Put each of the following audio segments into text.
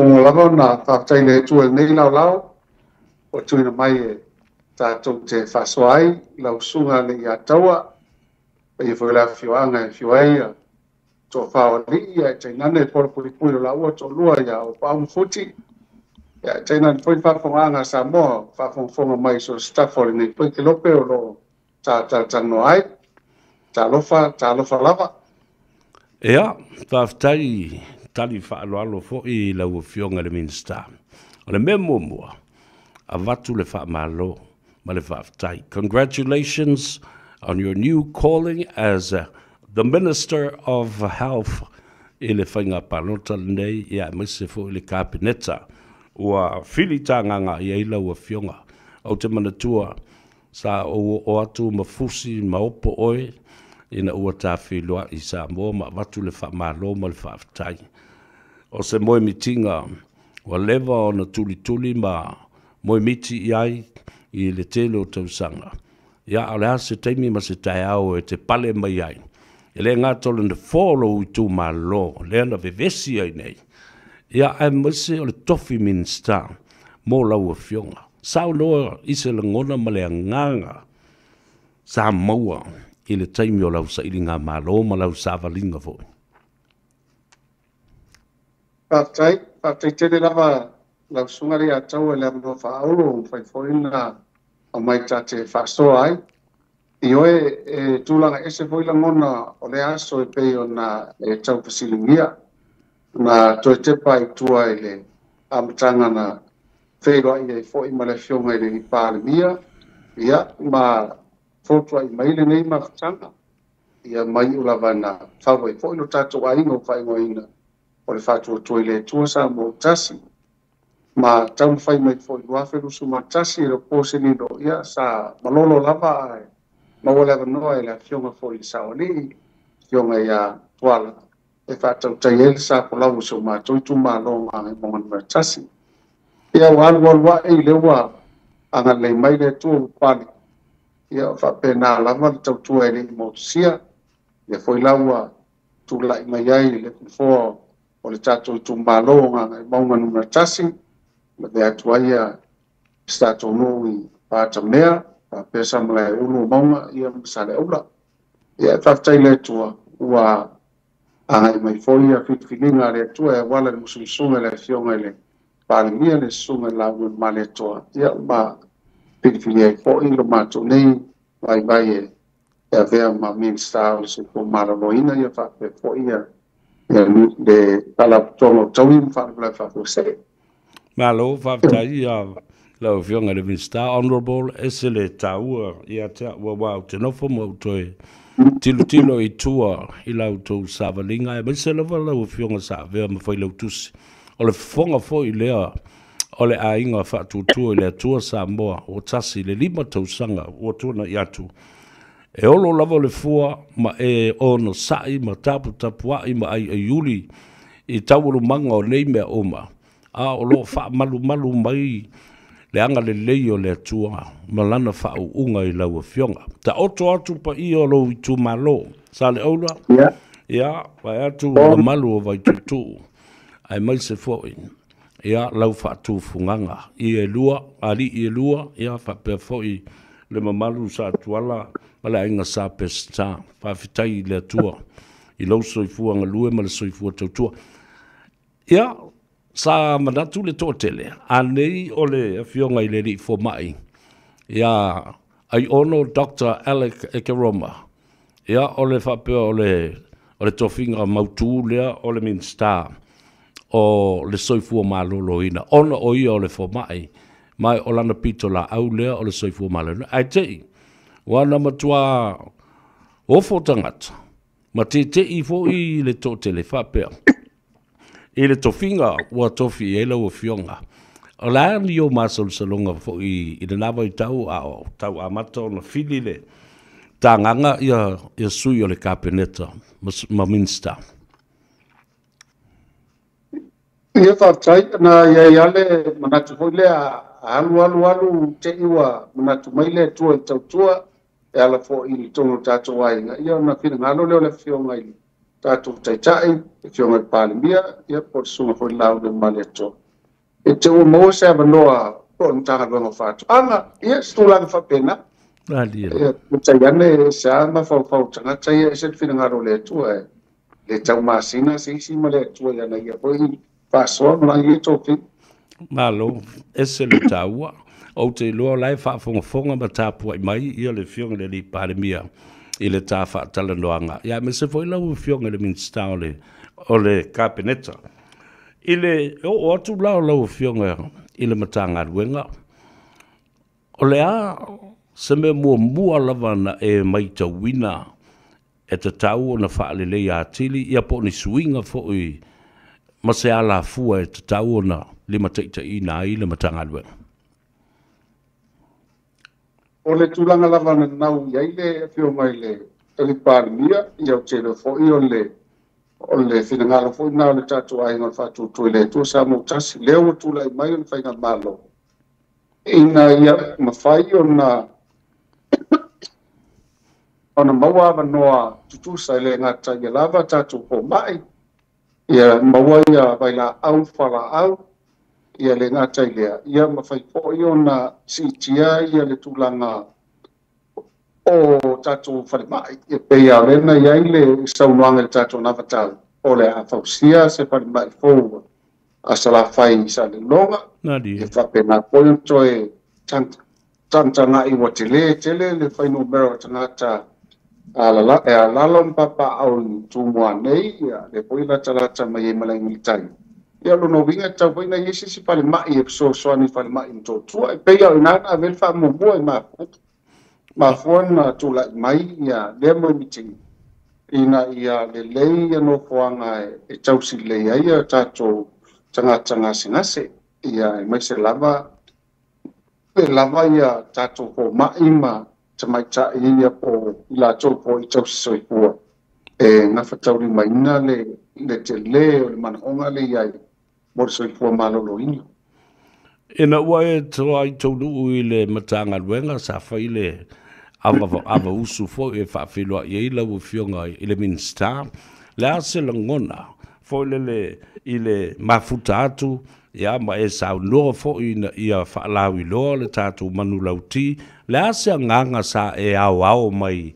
Muamua lava ona faafetai i le Atua i lenei laolao ua tuuina mai e tatou te faasoa ai lau susuga le Iataua, paia foi o le afioaga e afio ai toafa o alii ae tainane polapuipui o laua toalua ia Opaau ma Futi, ae tainane foi le faafofogaaga a Samoa faafogafoga mai so o se tafa o lenei foi kelope o lo o talatalanoa ai. Talofa, talofa lava. Ia, faafetai tali faaaloalo foi i lau Afioga i le Minisita. O le mea muamua, avatu le faamalo ma le faafetai. Congratulations on your new calling as the Minister of Health i le faiga palota lenei, ia aemaise foi le Kapeneta ua filitagaga i ai lau Afioga. Ou te manatua sa ou oo atu ma fusi ma opo oe ina ua tafeiloai i Samoa ma avatu le faamalo ma le faafetai. O se moemitiga ua leva ona tulituli ma moemiti i ai i le tele o tausaga. Ia, o le a se taimi ma se taeao e te pale mai ai? E le gata o le nofoa o lou itumalo lea na vevesi ai nei, ia aemaise o le tofi Minisita mo lau Afioga. Saunoa i se lagona ma le agaga sa maua i le taimi o lau sailiga malo ma lau savaliga foi. Faafetai, faafetai tele lava lau susuga le Iataua i le avanoa faaauuro ua mafai foi ona aumai ta te faasoa ai. Ioe, e tulaga ese foi lagona o lea aso e pei ona e tau fesiligia na toe tepa i tua i le amataga na feiloai ai foi ma le Afioga i le Palemia, ia ma fotuai mai lenei mafutaga, ia mai iu lava na fau ai foi lo tatou aiga o faaigoaina o le Faatuatua i le Atua Samoa ua Tasi, ma taumafai mai foi 2021 e le o po se lilo, ia sa malolo lava ae maua le avanoa e le Afioga foi i le Saoalii, Afioga ia Tuala, e faatautai ai le safolau o si o matou itumalo o Gagaemauga Nu.1. Ia ua alualu ae i le ua agalelei mai le Atua ua pale, ia faapena lava le tautua e le i motusia, ia foi la ua tulai mai ai le nofoa o le tatou itumalo o Gagaemauga Nu.1, lavea atu ai ia si tatou nuu i Patamea, faapea Samalaeulu o Mauga, ia ma Saleaula. Ia e faafetai i le Atua ua agai mai foi ia filifiliga a le Atua e auala i le musumusuga i le Afioga i le Palemia, le susuga i le Laumua Malietoa, ia ma filifili ai foi lo matou nei vaivai e avea ma Minisita o le Soifua Maloloina, ia faapea foi ia le Faalapotopotoga o Taui ma Faalavelave Faafuasei. Malo, faafetai ia lau Afioga i le Minisita. Honorable, ese le taua ia te au aua ou te nofo ma ou toe tilotilo i tua i la outou savaliga, aemaise lava lau Afioga sa avea ma Failautusi. O le fofoga foi lea o le aiga Faatuatua i le Atua Samoa ua tasi le 5 tausaga ua tuanai atu. E olo lava le fua ma e onosai ma taputapuai ma aiaiuli i taualumaga o nei mea uma, a o lo o faamalumalu mai le agalelei o le Atua ma lana faauuga i lau Afioga. Taoto atu paia o lou itumalo, Saleaula, ia, vae atu mamalu o Vaituutuu, aemaise foi ia lau faatufugaga i e lua, alii e lua, ia faapea foi le mamalu sa Tuala ma le aiga sa Peseta. Faafetai i le Atua i lou soifua galue ma le soifua tautua. Ia, sa manatu le toatele, a nei o le Afioga i le Alii Fomai, ia Aiono Dr. Alec Ekeroma, ia o le faapea o le tofiga mautu lea o le Minisita o le Soifua Maloloina, ona o ia o le fomai, ma o lana pito laau lea o le soifua maloloina. Ae te i, ua na matua ofo tagata, ma tetei foi le toatele faapea i le tofiga ua tofi i ai lau Afioga. O le a ni o masalosaloga foi i lena vaitau a o tau amata ona fili le tagaga ia sui o le Kapeneta ma Minisita? Ia faafetai, na iai lava le manatu foi lea, alu alu alu te i ua manatu mai le Atua i le tautua e ala foi i totonu o tatou aiga, ia ona finagalo lea o le Afioga i le tatou taitai, Afioga i le Palemia, ia po o le Susuga foi i le Laaulialemalietoa. E te ua maua se avanoa po o le Matagaluega o Faatoaga, ia se tulaga faapena. Ia, peitai ane se a mafaufau o tagata ia, ese le finagalo o le Atua, e le taumasina se isi ma le Atua i ana ia foi faasoa ma lana ia tofiga. Malo, ese le taua. Ou te iloa o la e faafogafoga ma tapuai mai ia le Afioga i le alii Palemia i le ta faatalanoaga, ia aemaise foi lau Afioga i le Minisita o le Kapeneta. I le oo atu la o lau Afioga i le Matagaluega, o le a se mea muamua lava na e matauina e tatau ona faaleleia atili, ia po o ni suiga foi ma se alafua e tatau ona limataitaiina ai le Matagaluega? O le tulaga lava na nau i ai le Afioga i le alii Palemia, ia ou te iloa foi o le finagalo foi na o le tatou aiga o le Faatuatua i le Atua Samoa ua tasi, lea ua tulai mai o le faigamalo, ina ia mafai ona maua avanoa tutusa e le gata ia lava tatou fomai, ia maua ia vailaau falaau, ia le gata i lea, ia mafai foi ona siitia ia le tulaga o tatou falemai. E pei lava o lea na i ai le saunoaga i le tatou navatau, o le a fausia se falemai fou a Salafai i Salelologa, e faapena foi ona toe tagatagai ua tele tele le fuainumera o tagata e alala ma papaaao i Tumua nei, ia lea foi latalata mai ai ma Laigilitai. Ia o lona uiga e tatau foi ona i ai se isi falemai e fesoasoani i falemai i Motootua. E pei o i ina na ave le faamuamua e mafua na tulai mai ia lea moemiti ina ia lelei ia nofoaga e tausi lelei ai ia tatou tagata gasegase, ia aemaise lava e lava ia tatou fomai ma tamaitai ia po i latou foi tausi soifua e gafataulimaina le tele o le manaoga le i ai mo le soifua maloloina. Ina ua e toai taunuu i le Matagaluega, sa fai le ava usu foi e faafeiloai ai lau Afioga i le Minisita, le a se lagona foi lele i le mafuta atu, ia ma e saunoa foi ina ia faalauiloa le tatou manulauti, le a se agaga sa e aoao mai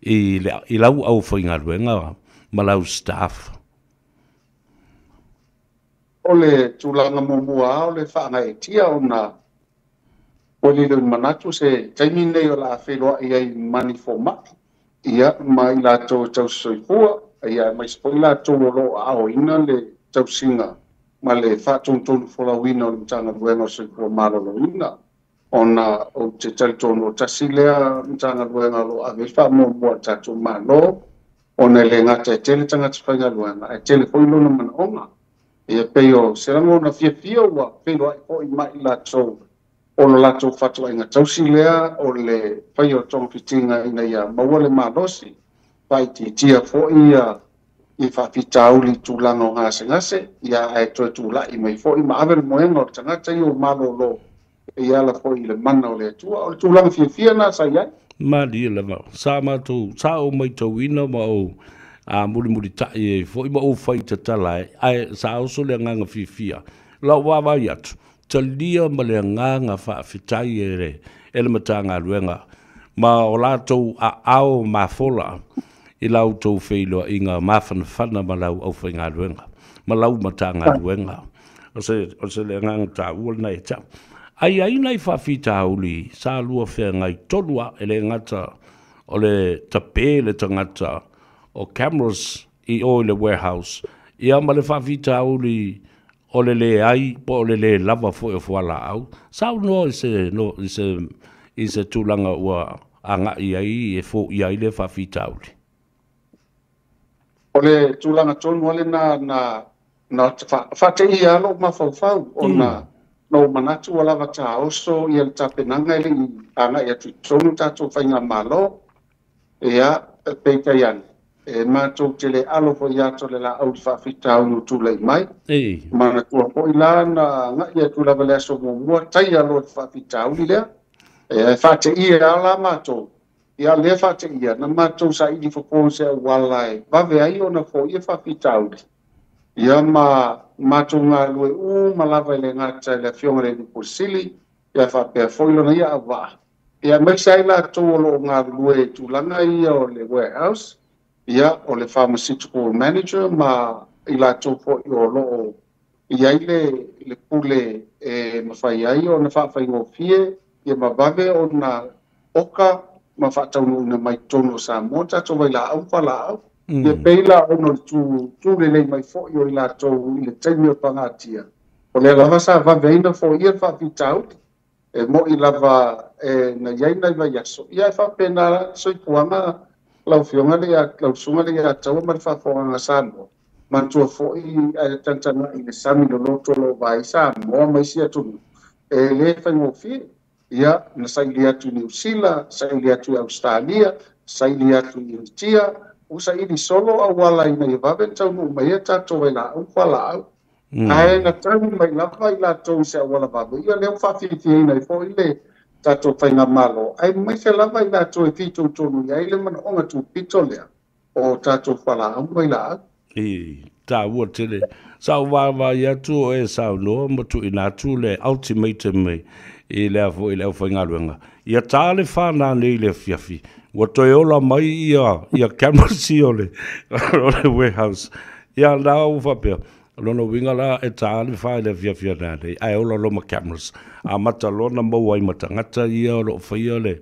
i lau aufaigaluega ma lau staff? O le tulaga muamua o le faagaeetia ona ua lilo i manatu se taimi nei o le a feiloai ai mani fomai, ia ma i latou tausi soifua, ia aemaise foi latou o lo o aoina le tausiga ma le faatonutonu folauina o le Matagaluega o Soifua Maloloina, ona ou te talitonu o tasi lea Matagaluega o lo o ave faamuamua le tatou Malo, ona e le gata e tele tagata faigaluega, ae tele foi lona manaoga. Ia pei o se lagona fiafia ua feiloai foi ma i latou o lo latou fatuaiga tausi lea o le faia o togafitiga ina ia maua le malosi, faaitiitia foi ia i faafitauli i tulaga o gasegase, ia ae toe tulai mai foi ma ave le moega o le tagata ia o malolo e ala foi i le mana o le Atua. O le tulaga fiafia na sa i ai. Malie lava, sa matou, sa ou matauina ma ou mulimulitai ai foi ma ou faitatala ai, sa oso le agaga fiafia. Lau vaavaai atu, talia ma le agaga faafetai e le Matagaluega ma o latou aao mafola i lau tou feiloaiga mafanafana ma lau aufaigaluega ma lau Matagaluega. O se le agaga taua lena e tau. Ai ai nai faafitauli sa lua feagai tonu a e le gata o le tape le tagata o cameras i o i le warehouse, ia ma le faafitauli o le leai po o le le lava foi o fualaau. Saunoa i se tulaga ua agai ai e foia ai le faafitauli. O le tulaga tonu ale na faateia lou mafaufau ona na ou manatu ua lava taoso ia le tapenaga e le i agai atu i totonu tatou faigamalo. Ia peitai ane e matou te le alo foi atu le laau i faafitauli o tulai mai. Manatua foi la na agai atu lava le aso muamua taia loa le faafitauli lea. E faateia lava la matou. Ia lea faateia na matou saili fofo se auala e vave ai ona foia faafitauli. Ia ma matou galulue uma lava i le gata i le Afioga i le Pule Sili, ia faapea foi lona ia auvaa. Ia aemaise ai latou o loo galulue i tulaga ia o le warehouse, ia o le pharmaceutical manager ma i latou foi o loo i ai le pule e mafai ai ona faafaigofie ia ma vave ona oka ma faataunuuina mai totonu o Samoa tatou vailaau ma fualaau. Ia pei la ona o le tu lelei mai foi o i latou i le taimi o pagatia. O lea lava sa vave ai na foia le faafitauli. E moi lava e na iai nai vaiaso. Ia e faapena la le soifuaga lau Afioga le lau Susuga le ia Taua ma le faafofoga Samoa. Manatua foi ae tagatagai i le sami loloto o lo o vaai Samoa ma isi atunuu. E le faigofie. Ia, na saili atu i Niu Sila, saili atu i Ausetalia, saili atu i Initia, ua saili solo auala ina ia vave ona taunuu mai ai tatou vailaau ma fualaau. Ae na tali mai lava i latou i se auala vave, ia lea ua faafiafiaina ai foi le tatou faigamalo, aemaise lava i latou e fitoitonu i ai le manaoga tupito lea o tatou fualaau ma vailaau. I taua tele. Sa ou vaavaai atu o e saunoa ma tuuina atu le ultimatum i lea foi i le aufaigaluega. Ia ta le 4 nanei i le afiafi, ua toe ola mai ia cameras ia o le warehouse. Ia na ua faapea, lona uiga la e ta le 4 i le afiafi nanei, ae ola loa ma cameras. Amata loa na maua ai ma tagata ia o loo faia le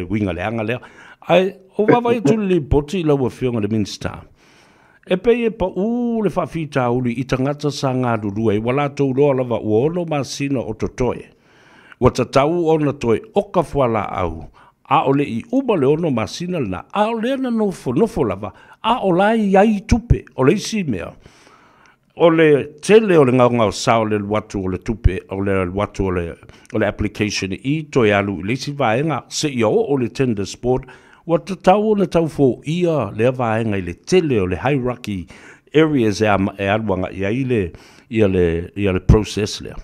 uiga leaga lea. Ae o vaavaai atu le lipoti i lau Afioga i le Minisita. E pei e pau le faafitauli i tagata sa galulue, ua latou loa lava ua 6 masina o totoe. Ua tatau ona toe oka fualaau, a o le i uma le 6 masina lena, a o lea na nofonofo lava, a o la i ai tupe, o le isi mea. O le tele o le gaogaosa o le alu atu o le tupe, o le alu atu o le application i toe alu i le isi vaega, seia oo le tenders board, ua tatau ona tau foia lea vaega i le tele o le hierarchy areas e alu agai ai le process lea.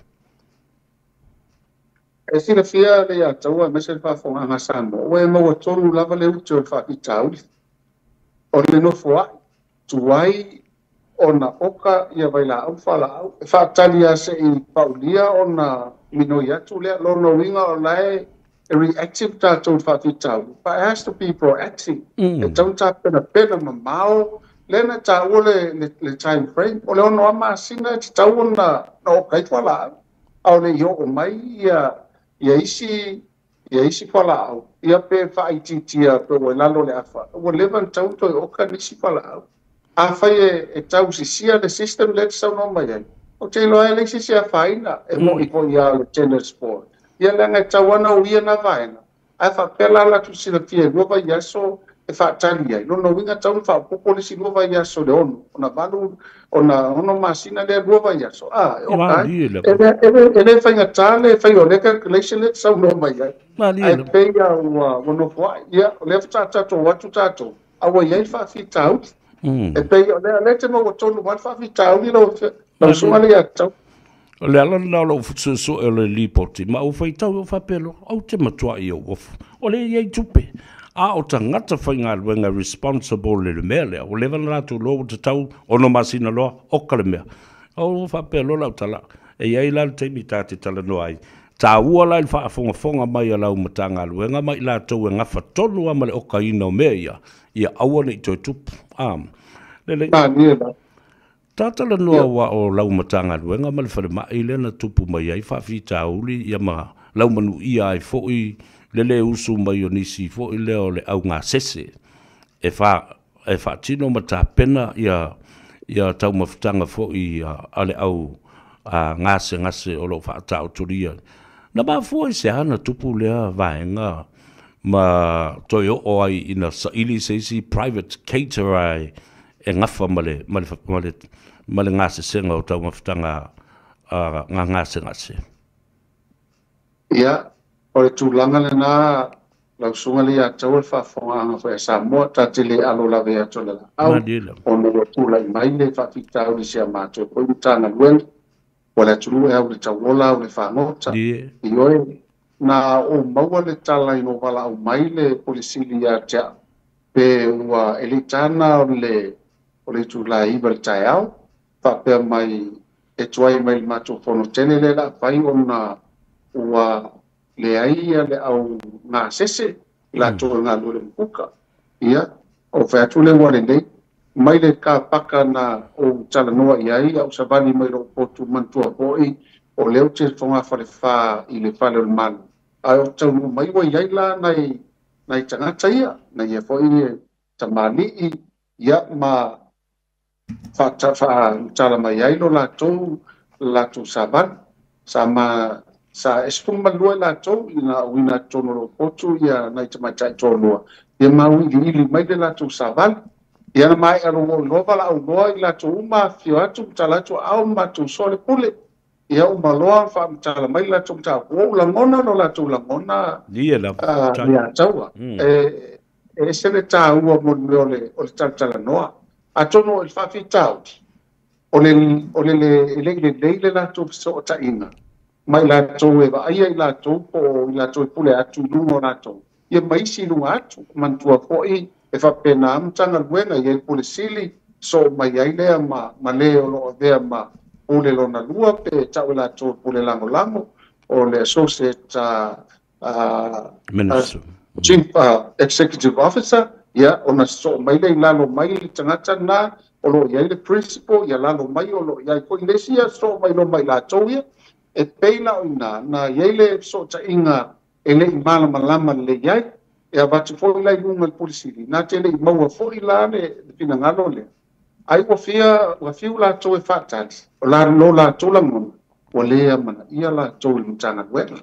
E silafia le ia Taua aemaise le faafofoga Samoa, ua e maua tonu lava le ute o le faafitauli. O le nofoai, tuai ona oka ia vailaau ma fualaau. E faatali lava se i paulia ona minoi atu lea. Lona uiga o la e reactive tatou i le faafitauli, but it has to be proactive. E tau tapenapena mamao, lea na taua le time frame. O le 6 masina e tatau ona oka ai fualaau. A o le i oo mai ia isi fualaau, ia pe faaitiitia pe ua i lalo o le afa, ua leva ona tau toe oka nisi fualaau. Afai e tausisia le system lea te saunoa mai ai, ou te iloa e leai se isi afaina e moi foi ia le tenders board. Ia leaga e tau ana uia na vaega, ae faapea la latou silafia e 2 vaiaso e faatali ai. Lona uiga tau na faaopoopo le isi 2 vaiaso le 6, ona 8, ona 6 masina lea 2 vaiaso. A, e oka ai. E le faigata le fai o le calculation lea te saunoa mai ai. Ae pei lava ua nofoai. Ia, o lea faatoa tatou atu tatou, a ua i ai le faafitauli. E pei o lea te maua tonu mai le faafitauli lau Susuga le ia Tau. O le ala lena o lou suesue o le lipoti, ma ou faitau e faapea loa, ou te matuai i ou ofu. O le i ai tupe. A o tagata faigaluega responsible i le mea lea, ua leva na latou loa ua tatau 6 masina loa, oka le mea. O faapea loa lau tala, e i ai la le taimi ta te talanoa ai. Taua la i le faafogafoga mai a lau Matagaluega ma i latou e gafa tonu lava ma le okaina o mea ia, ia aua ne i toe tupu. Lelei. Ta talanoa ua o lau Matagaluega ma le falemai lea na tupu mai ai faafitauli ia ma lau manuia ai foi le le usu mai o nisi foi lea o le augasese e faatino ma tapena ia taumafataga foi a le au gasegase o loo faataotolia. Na mafua i se ana tupu lea vaega ma toe oo ai ina saili se isi private caterer e gafa ma le gasesega o taumafataga ngā gasegase. Ia, o le tulaga lena lau Susuga le ia Taua le faafofogaaga foi a Samoa, ta te le alo lave atu o le laau, ona ua tulai mai le faafitauli si a matou foi Matagaluega, ua le atunuu e au le tauola au le fagota. Ioe, Na ou maua le tala ina ua valaau mai le Pule Sili ia te au, pe ua e le i tāna o le itula e 9 i le taeao, faapea mai e tuai mai le matou fono tele lea o le a fai ona ua leai le au gasese i latou e galulue i le mukuka. Ia, ou fai atu lea ua lelei, mai le kapaka na ou talanoa i ai, au savali mai lou potu manatua foi, o lea ou te fogafalefa i le fale o le Malo. Ae ou taunuu mai ua i ai la nai tagata ia, nai ia foi tamalii, ia ma faamatala mai ai lo latou savali. Sa 12 latou ina uina totonu o lou potu ia nai tamaitai toalua, ia ma uiliili mai le latou savali. Ia na maea lou iloa valaau loa i latou uma afifio atu matala atu aao ma matou soa le pule. Ia uma loa faamatala mai latou mataupu. Ua ou lagona lo latou lagona ia taua. E ese le taua mo le mea o le talatalanoa. Atonu o le faafitauli, o le le i lelei le latou fesootaiga mai latou e vaaia i latou po o i latou e pule atu i luga o latou. Ia ma isi i luga atu, manatua foi e faapena Matagaluega i ai le Pule Sili, soo mai ai lea ma le o lo o avea ma pule lona lua pe tau i latou pule lagolago o le Associate Chief Executive Officer, ia ona soo mai lea i lalo mai le tagata na o lo o i ai le principal, ia lalo mai o lo o i ai foi le isi ia soo mai loa mai latou ia. E pei la o ina na i ai le fesootaiga e le i malamalama lelei ai. E avatu foi la i luga i le Pule Sili, na te le i maua foi la le finagalo lea. Ai ua fiu latou e faatali, o lo latou lagona, ua le amanaia latou i le Matagaluega.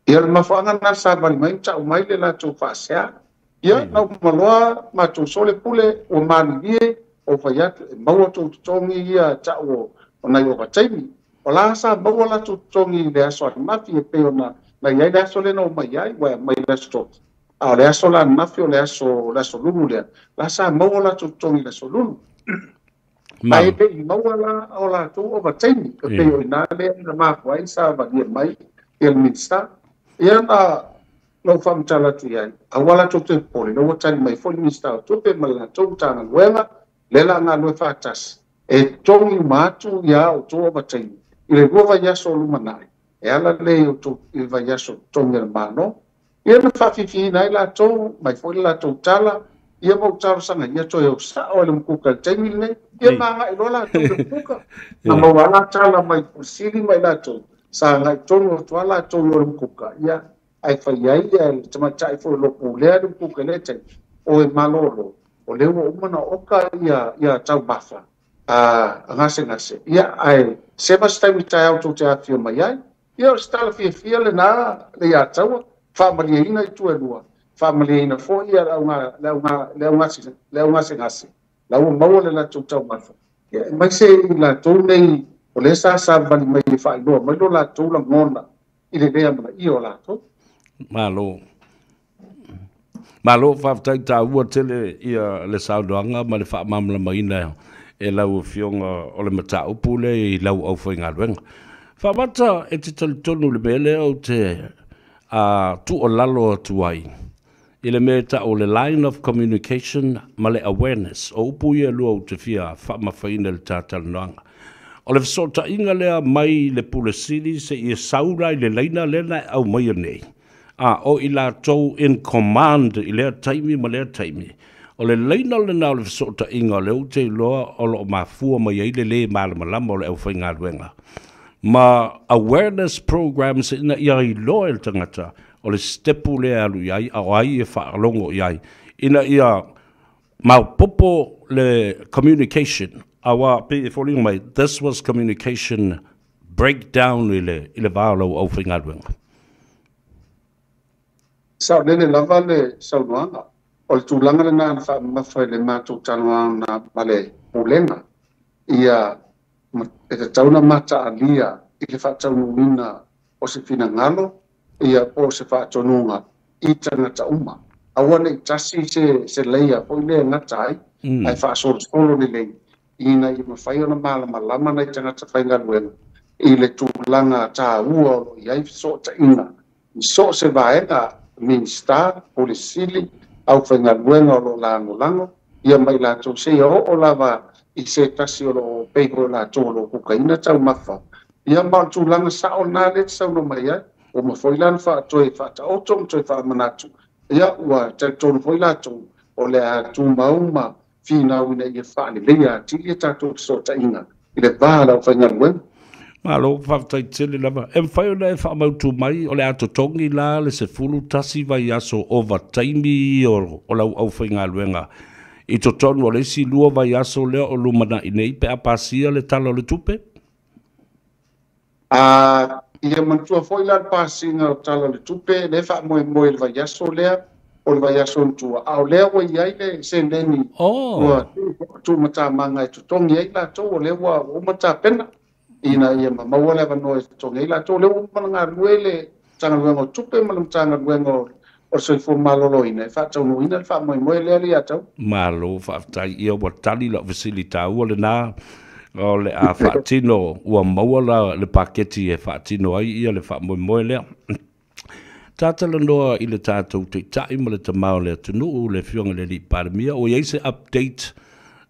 Ia le mafuaaga na savali mai ma tau mai le latou faasea. Ia na uma loa matou sole pule ua malilie o fai atu e maua tou totogi ia tau o nai ovataimi. O la sa maua latou totogi i le aso ananafi e pei ona na i ai le aso lea na omai ai, ua mai le aso tofi. A o le aso la ananafi o le aso lulu lea, la sa maua latou totogi i le aso lulu. Ae le i maua la o latou ovataimi, e pei o ina lea na mafua ai sa valia mai ia le Minisita. Ia na lau faamatala atu i ai, aua latou te popole, la ua tali mai foi le Minisita o Tupe ma le latou Matagaluega, lea la galue faatasi, e togi uma atu ia outou ovataimi i le 2 vaiaso o lumanai, e ala lea i le vaiaso totogi a le Malo. Ia na faafifiina ai latou, mai foi le latou tala, ia ma ou talosaga ia toe o sao ai le mukuka i le taimi lenei, ia ma agai loa latou i le mukuka. Na maua la tala mai Pule Sili mai latou, sa agai tonu atu lava latou i o le mukuka, ia ae fai ai ia le tamaitai foi o lo pulea le mukuka i lea taimi, o e malolo, o lea ua uma na oka ia taumafa a gasegase. Ia ae seva se taimi taeao tou te afifio mai ai. Ia o se tala fiafia lena le ia taua, faamalieina i tua e lua, faamalieina foi ia le au gasegase, la ua maua le latou taumafa. Ia mai se i latou nei, o lea sa savali mai e faailoa mai lo latou lagona i le lea amanaia o latou. Malo. Malo faafetai taua tele ia le saunoaga ma le faamalamalamaina e lau afioga o le mataupu lea i lau aufaigaluega. Faamata e te talitonu le mea lea ou te tuualalo atu ai i le mea tau o le line of communication ma le awareness o upu ia lua ou te fia faamafaina i le tatalanoaga. O le fesootaiga lea mai le Pule Sili se ia saula i le laina lea na e aumaia nei. A o i latou in command i lea taimi ma lea taimi. O le laina lena o le fesootaiga o le ou te iloa o loo mafua mai ai le lē malamalama o le aufaigaluega. Ma awareness programs ina ia iloa e le tagata o le stepu lea alu i ai, a o ai e faalogo i ai. Ina ia maopoopo le communication. Aua pe e foliga mai, this was communication breakdown i le va o lau aufaigaluega. Sao lele lava le saunoaga. O le tulaga lena na faamamafa i le matou talanoaga ma le pulega. Ia e tatau ona mataalia i le faataunuuina o se finagalo, ia po o se faatonuga i tagata uma. Aua ne i tasi se leia foi lea e gata ai, ae faasolosolo lelei ina ia mafai ona malamalama nai tagata faigaluega i le tulaga taua o lo o i ai fesootaiga I so o se vaega Minisita, Pule Sili, aufaigaluega o lo o lagolago ia ma i latou seia oo lava i se tasi o lo o pei foi o latou o lo o kukaina taumafa. Ia ma o le tulaga sao lena lea e te saunoa mai ai, ua uma foi la ona toe faataoto ma toe faamanatu, ia ua talitonu foi latou o le a tumau ma finau ina ia faaleleia atili a tatou fesootaiga i le va o le aufaigaluega. Malo, faafetai tele lava. E mafai ona e faamautu mai o le a totogi la le 11 vaiaso ovataimi o lau aufaigaluega i totonu o le isi 2 vaiaso lea o lumanai nei pe a pasia le Tala o le Tupe? Ia manatua foi la le pasiga o Tala o le Tupe, lea faamoemoe i le vaiaso lea, o le vaiaso na tua, a o lea ua i ai le seleni ua tuumatamaga e totogi ai latou, o lea ua uma tapena ina ia maua le avanoa e totogi ai latou. O lea ua uma ona galulue le Matagaluega o Tupe ma le Matagaluega o le Soifua Maloloina e faataunuuina le faamoemoe lea le ia tau. Malo, faafetai. Ia ua tali lau fesili taua lena, o le a faatino ua maua la le paketi e faatino ai ia le faamoemoe lea. Tatalanoa i le tatou taitai ma le tamā o le atunuu, le Afioga i le Alii Palemia, ua i ai se update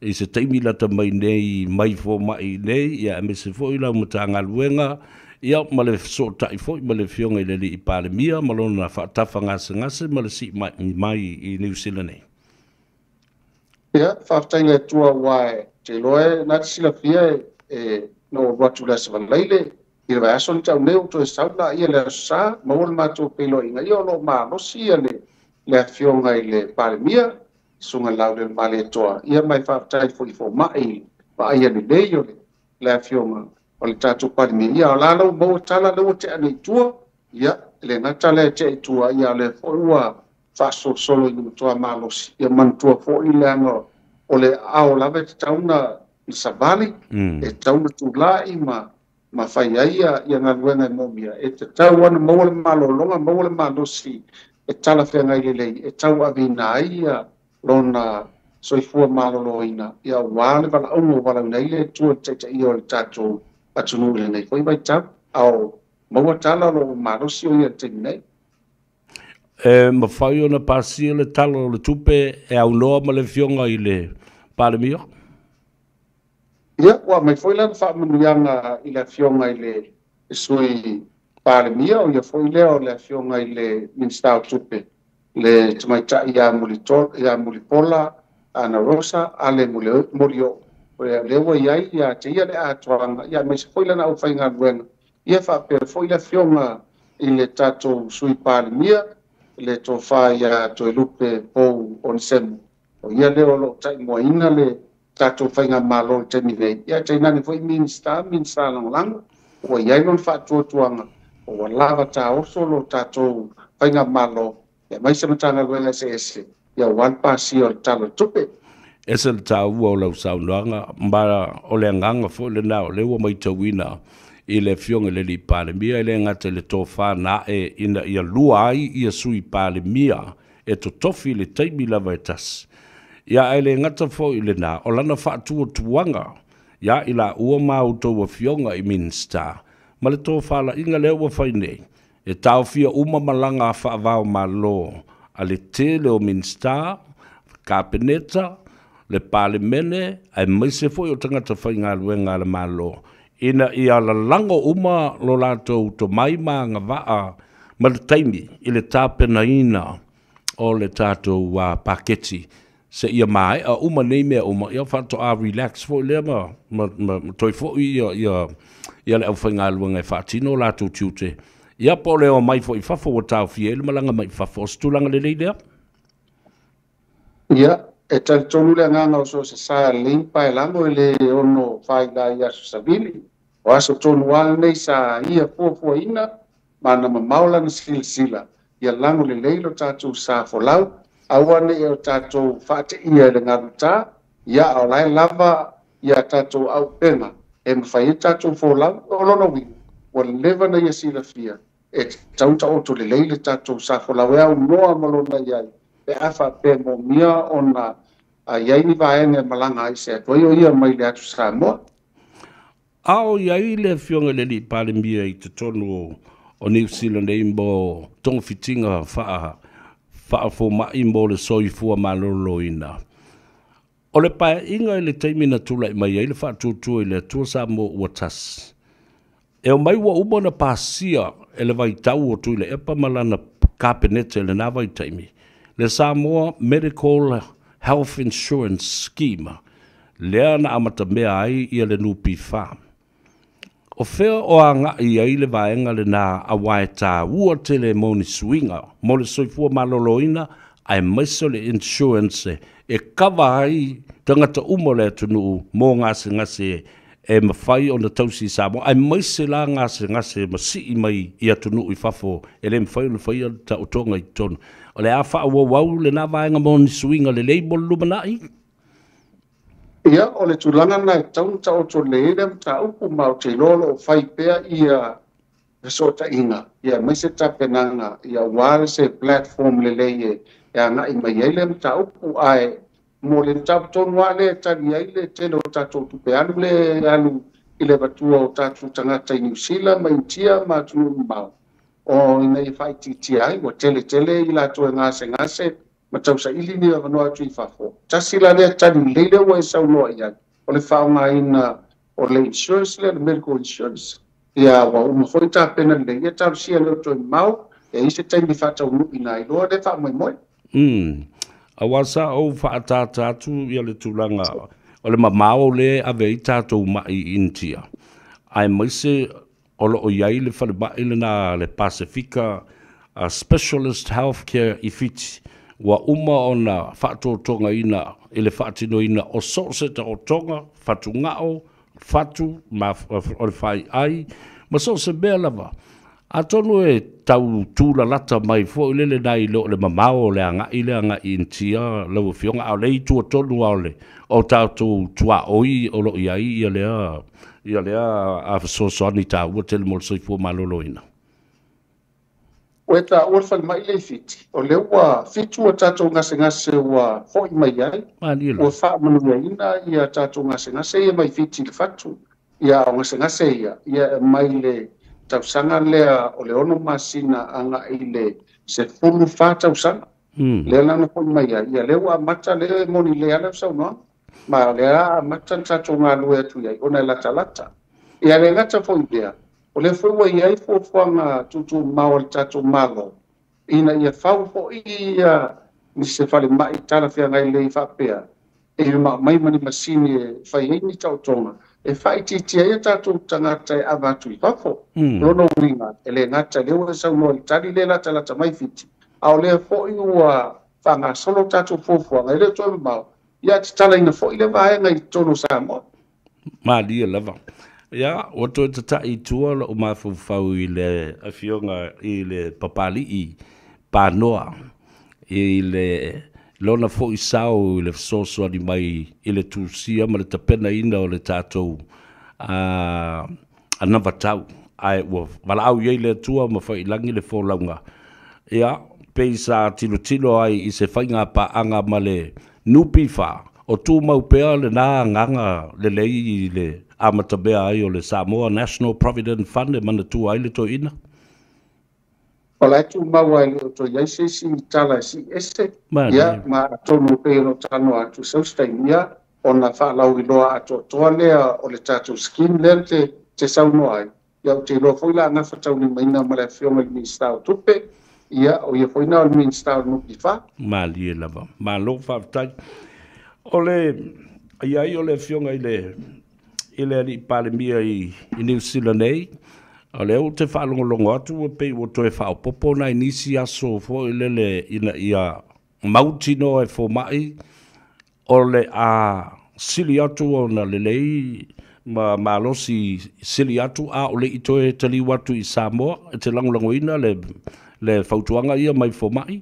i se taimi lata mai nei mai fomai nei, ia aemaise foi lau Matagaluega, ia ma le fesootai foi ma le Afioga i le Alii Palemia ma lona faatafa gasegase ma le sii mai i Niu Sila nei. Ia, faafetai i le Atua aua e te iloa e na te silafia e na ou alu atu i le Aso Faraile i le vaiaso na tau nei ua toe sau la ia le Aso Sa, maua le matou feiloaiga, ia o lo o malosi ia le Afioga i le Palemia, Susuga Laaulialemalietoa, ia ma e faafetai foi i fomai vaaia lelei o le Afioga o le tatou Palemia. Ia o la ua maua tala lea ua tea nei i tua, ia e le gata lea e tea i tua, ia o lea foi ua faasolosolo ina matua malosi. Ia manatua foi leaga o le ao lava e tatau na savali, e tatau na tulai ma fai ai ia galuega e moomia, e tatau ona maua le malologa, maua le malosi e talafeagai lelei, e tauaveina ai ia lona soifua maloloina, ia aua le valaauga ua valaauina ai le Atua i le taitaia o le tatou atunuu i lenei foi vaitau, a o maua tala o lo o malosi o ia i le taimi nei. E mafai ona pasia le Tala o le Tupe e aunoa ma le Afioga i le Palemia? Ia, ua aumai foi lana faamanuiaga i le Afioga i le Sui Palemia, o ia foi lea o le Afioga i le Minisita o Tupe, le tamaitai ia Mulipola Ana Rosa Ale Molioo. O lea ua i ai ia te ia le atoaga, ia aemaise foi lana aufaigaluega, ia faapea foi le Afioga i le tatou Sui Palemia, le tofa ia Toelupe Pou Onesemo. O ia lea o lo o taimuaina le tatou faigamalo i le taimi nei. Ia tainane foi Minisita, Minisita Lagolago, ua i ai lona faatuatuaga, ua lava taoso lo tatou faigamalo, aemaise Matagaluega eseese, ia aua le pasia o le Tala o le Tupe. Ese le taua o lau saunoaga, ma o le agaga foi lena o lea ua matauina i le Afioga i le Alii Palemia, e le gata i le tofa na ae ina ia lua ai ia Sui Palemia e totofi i le taimi lava e tasi. Ia ae le gata foi lena, o lana faatuatuaga ia i laua ma outou afioga i Minisita, ma le tofalaiga lea ua fai nei, e taofia uma malaga a faavao malo a le tele o Minisita, Kapeneta, le Palemene, aemaise foi o tagata faigaluega a le Malo, ina ia lalago uma lo latou tomai ma agavaa ma le taimi i le tapenaina o le tatou paketi se ia maea uma nei mea uma, ia faatoa relax foi lea ma toe foi ia le aufaigaluega e faatino o latou tiute. Ia po o le omai foi i fafo ua taofia ai le malaga mai i fafo, o se tulaga lelei lea? Ia, e talitonu le agaga o so o se sa lelei ma paelago e le ono faila i aso savili. O aso tonu lava lenei sa ia fuafuaina ma na mamao lana silasila ia lago lelei lo tatou sa folau, aua nei o tatou faateia i le galuta, ia a o la e lava ia tatou auupega e mafai ai tatou folau. O lona uiga, ua leva na ia silafia e tatau taoto lelei le tatou sa folau e aunoa ma lona i ai, pe a faapea moomia ona i ai ni vaega e malaga ai se atu ai o ia mai le atu Samoa. A o i ai le Afioga i le Alii Palemia i totonu o o Niu Sila nei mo togafitiga faafomaʻi mo le soifua malōlōina. O le paeaiga i le taimi na tulaʻi mai ai le faatuatua i le Atua Samoa ua tasi. E o mai ua uma ona pasia e le vaitau o Tuilaepa ma lana Kapeneta i lena vaitaimi, le Samoa Medical Health Insurance Scheme, lea na amatamea ai ia le NPF. O fea o agaʻi ai le vaega lenā auā e tāua tele mo ni suiga mo le soifua malōlōina aemaise o le insurance e kava ai tagata uma o le atunuu mo gasegase e mafai ona tausi i Samoa aemaise la gasegase masii mai i atunuu i fafo e le mafai ona faia le taotoga i totonu. O le a faaauauau lenā vaega mo ni suiga lelei mo le lumanai? Ia, o le tulaga lena e tatau ona taoto lelei ai lea mataupu, ma ou te iloa o lo o fai pea ia fesootaiga, ia aemaise tapenaga, ia aua se platform lelei e agai mai ai lea mataupu. Ae mo le mataupu tonu lava lea e tali ai le tele o tatou tupe alu lea e alu i le avatua o tatou tagata i Niu Sila ma Initia ma atunuu mamao, o ina ia faaitiitia ai, ua tele tele i latou e gasegase ma tausaili ni avanoa atu i fafo. Tasi la lea tali lelei lea ua e saunoa i ai, o le faaaogaina o le insurance lea, le medical insurance. Ia, ua uma foi tapena lelei, ia talosia lea o toe mamao, e i ai se taimi faataunuuina ai loa lea faamoemoe. Aua sa ou faaataata atu ia le tulaga o le mamao lea e ave ai tatou maʻi i Initia, aemaise o lo o i ai le falemai lena le Pasefika Specialist Healthcare i Fiti, ua uma ona faatotogaina i le faatinoina o so o se taotoga, fatugao, fatu, ma o le faiai, ma so o se mea lava. Atonu e tau tūlalata mai foi lele nai lo le mamao o le agaʻi lea agaʻi i Initia lau Afioga, a o le i tua tonu lava o le o tatou tuaoi o lo o i ai ia lea ia lea a fesoasoani taua tele mo le soifua malōlōina. Ua e taua le falemai lea i Fiti, o lea ua fitu a tatou gasegase ua foi mai ai, ua faamanuiaina ia tatou gasegase ia mai Fiti i le fatu. Ia, o gasegase ia, ia e mai le tausaga lea o le 6 masina agai i le 14 tausaga. Lea la na foi mai ai, ia lea ua amata, lea e moni lelei lava lau saunoaga, ma o lea a amata na tatou galue atu i ai, ona e latalata. Ia le gata foi i lea, o lea foi ua i ai fuafuaga tuutuumamao a le tatou Malo, ina ia fau foi ia ni se falemai talafeagai lelei faapea, e aumai ma ni masini e fai ai ni taotoga e faaitiitia ai a tatou tagata e ava atu i fafo. O lona uiga, e le gata i lea ua e saunoa i le tali lea e latalata mai Fiti, a o lea foi ua faagasolo tatou fuafuaga, e le o toe mamao, ia tatalaina foi lea vaega i totonu o Samoa. Malie lava. Ia, ua toe tataʻi i tua loʻu mafaufau i le Afioga i le Papali'i Panoa i le lona foi sao i le fesoasoani mai i le tusia ma le tapenaina o le tatou anavatau, ae ua valaau i ai le Atua ma faiilagi le folauga. Ia, pei sa tilotilo ai i se faiga paaga ma le NPF, o tumau pea lena agaga lelei i le amatamea ai o le Samoa National Provident Fund e manatua ai le toeaina. O la e tumau lava e le o toe i ai se isi tala e sii ese, ia, ma atonu e pei ona ou talanoa atu, sau se taimi, ia, ona faalauiloa atoatoa lea o le tatou scheme lea te te saunoa ai. Ia, ou te iloa foi la gafataulimaina ma le Afioga i le Minisita o Tupe, ia, o ia foi na o le Minisita o le NPF. Malie lava. Malo faafetai. O le i ai o le Afioga i le i le Alii Palemia i Niu Sila nei, o lea ou te faalogologo atu ua pei ua toe faaopoopo nai nisi aso foi lele ina ia mautinoa e fomai o le a sili atu ona lelei ma malosi sili atu a o le i toe taliu atu i Samoa. E te lagolagoina le fautuaga ia mai fomai?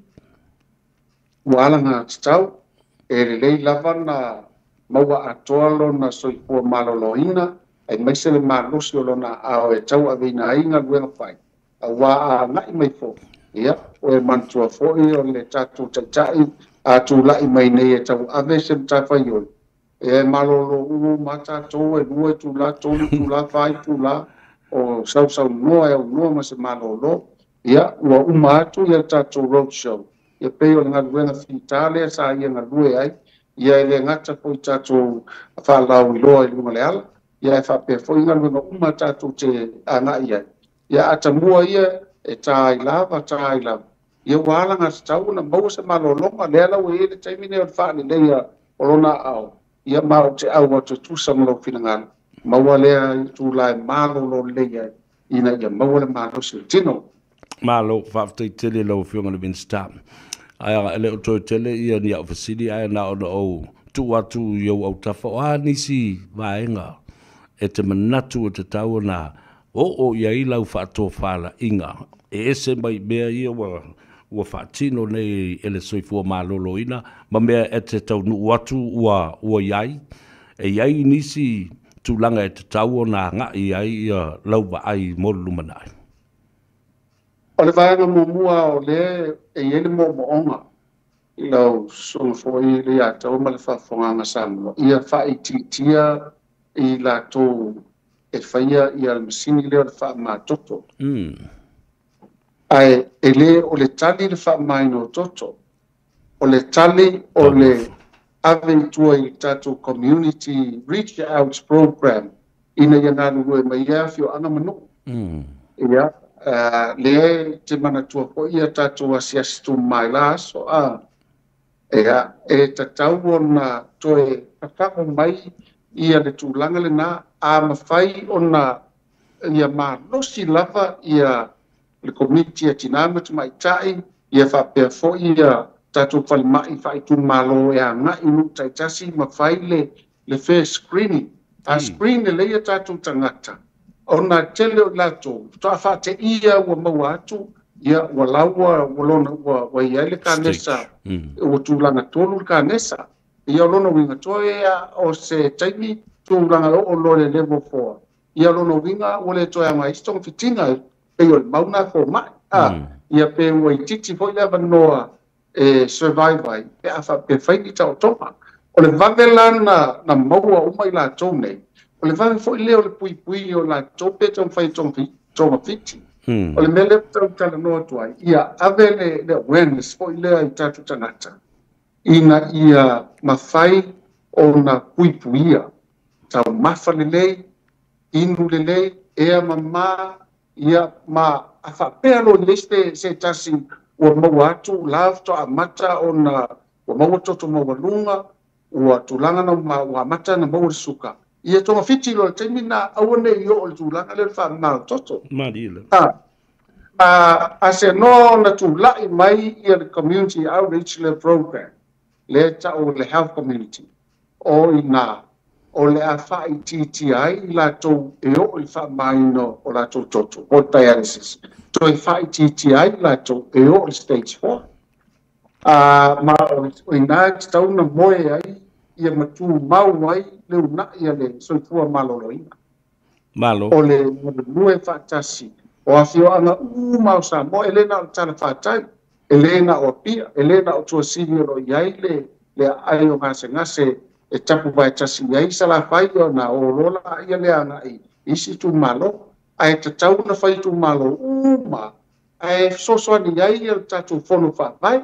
Ua alagatatau, e lelei lava na maua atoa lona soifua maloloina aemaise le malosi o lona aao e tauaveina ai galuega fai, aua a agai mai foi, ia, ua e manatua foi o le tatou Taitai a tulai mai nei e tauave se matafaioi, e malolo uma tatou e 2 itula, 3 itula, 4 itula, o sausaunoa e aunoa ma se malōlō. Ia ua uma atu ia le tatou road show, ia pei o le galuega fitā lea sa ia galue ai, ia e le gata foi tatou faalauiloa i luga le ala, ia e faapea foi galuega uma tatou te agaʻi ai. Ia atamua ia e tā ai lava, tā ai lava. Ia ua alagatatau ona maua se malōlōga, lea la ua i ai le taimi nei o le faaleleia o lona aao, ia ma o te au atu e tusa ma lou finagalo, maua lea i tula e malōlō lelei ai, ina ia maua le malosi o le tino. Malo, faafetai tele lau Afioga i le Minisita. Ae e le o toe tele ia ni au fesili, ae na ona ou tuu atu i ou autafa o a nisi vaega e te manatu e tatau ona oo i ai lau faatofalaiga e ese mai mea ia ua faatino nei e le Soifua Maloloina ma mea e te taunuu atu ua i ai. E i ai nisi tulaga e tatau ona agai ai ia lau vaai mo le lumanai. O le vaega muamua o lea e i ai le moomooga i lau susuga foi le ia te au ma le faafofogaaga Samoa, ia faaitiitia i latou e faia ia le masini lea o le faamamatoto. Ae e lē o le tali le faamamaina o toto, o le tali o le ave i tua i le tatou community reach out program ina ia galulue mai ai afioaga ma nuu. Ia lea e te manatua foi ia tatou asiasi tumama i la aso a. Ia e tatau ona toe tatago mai ia le tulaga lenā, a mafai ona ia malosi lava ia le komiti a tinā ma tamaitai, ia faapea foi ia tatou falemai faaitumalo e agaʻi i nuu taitasi ma fai le first screening. A screen lelei ia tatou tagata, ona tele o i latou faatoa faateia ua maua atu, ia ua laua ua lona ua i ai le kanesa, ua tulaga tolu le kanesa. Ia o lona uiga toe o se taimi tulaga e oo loa i le level 4. Ia lona uiga ua le toe aoga ai se togafitiga e pei o le mau lena fomai. Ia pe ua itiiti foi le avanoa e survive ai pe a faapea fai ni taotoga. O le vave la na maua uma i latou nei, o le vave foi lea o le puipui o latou pe taumafai e togafiti. O le mea lea ou te tautalanoa atu ai, ia ave le awareness foi lea i tatou tagata ina ia mafai ona puipuia, taumafa lelei, inu lelei, ea mamā, ia ma a faapea loa i ai se tasi ua maua atu la faatoa amata ona ua maua toto maualuga, ua tulaga na ua amata ona maua le suka, ia togafiti loa i le taimi lena, aua ne i oo i le tulaga lea o le faamama o le toto. A se noa ona tulai mai ia le community outreach lea program, lea e tau o le health community, o i ina o le a faaitiitia ai i latou e oo i le faamamaina o latou toto, po o le dialysis, toe faaitiitia ai i latou e oo i le stage 4. Ma o ina e tatau ona moe ai ia ma tumau ai le uunai a le Soifua Maloloina. Malo. O le galulue faatasi o afioaga uma o Samoa, e le na o le talafatai, e le na o Apia, e le na o Tuasivi o lo o i ai le aai o gasegase e tapu vaetasi i ai Salafai ona o loa laia lea agai i isi itumalo, ae tatau ona fai itumalo uma ae fesoasoani ai le tatou fono faavae.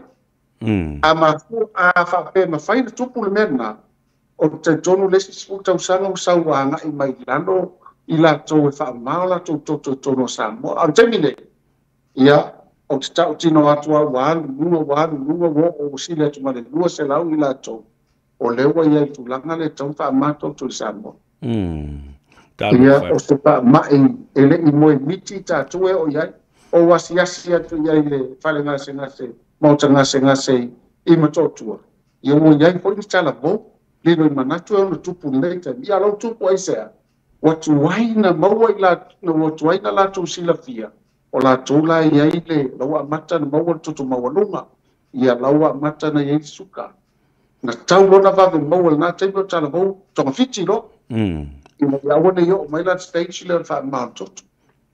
A mafua, a faapea e mafai ona tupu le mea lena, o te talitonu le isi 10 tausaga ua sau agai mai i lalo i latou e faamama o latou toto i totonu o Samoa. A o le taimi nei, ia, ou te tautino atu lava ua alu i luga, ua alu i luga, ua oo ua sili atu ma le 200 i latou o lea ua i ai i le tulaga lea e tatau ona faamama toto i Samoa. Ia, o se faamai e le i moe miti tatou e oo i ai, ou asiasi atu i ai i le fale gasegase, maota gasegase i Motootua, ia ua i ai foi ni talavou, lilo i manatu e ono tupu i lenei taimi. Ia, o lau tupu aisea? Ua tuai na maua i latou, ua tuai na latou silafia, o latou la e i ai le, la ua amata ona maua le toto maualuga, ia la ua amata ona i ai le suka. Na tau loa ona vave maua i lena taimi o talavou togafiti loa, ina ia aua ne i oo mai la le stage lea o le faamama o le toto.